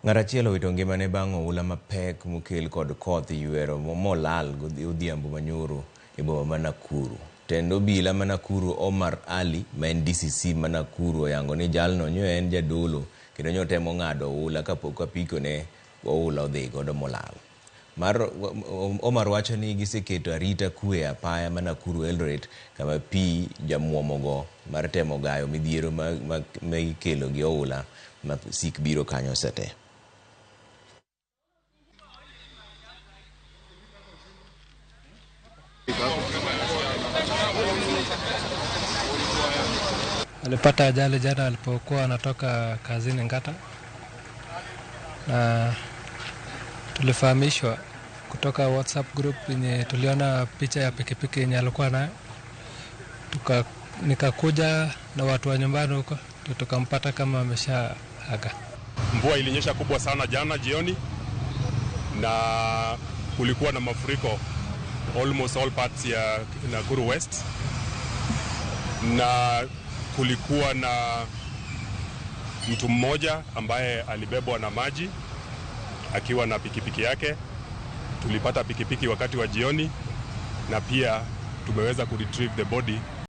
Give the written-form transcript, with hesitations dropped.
Ng'at achiel owito ngimane bang' oula mapek mokel kod koth ywero molal odhiambo manyoro e boma ma Nakuru. Tend obila ma Nakuru Omar Ali ma en DCC ma Nakuru oyango ni jalno nyo en jadolo kendo nyo temo ng'ado oula kapok apiko ne oula odhi godo molal. Omar wacho ni giseketo arita kwe e apaya ma Nakuru Eldoret kama pi jamuomogo mar temo gayo midhiero ma ikelo gi oula ma sik biro kanyo sate. Alipata ajali jana alipokuwa anatoka kazini Ngata, na tulifahamishwa kutoka WhatsApp group yenye tuliona picha ya pikipiki yenye alikuwa nayo. Nikakuja na watu wa nyumbani huko, tukampata kama ameshaaga. Mvua ilinyesha kubwa sana jana jioni na kulikuwa na mafuriko almost all parts ya Nakuru West, na kulikuwa na mtu mmoja ambaye alibebwa na maji akiwa na pikipiki yake. Tulipata pikipiki wakati wa jioni na pia tumeweza kuretrieve the body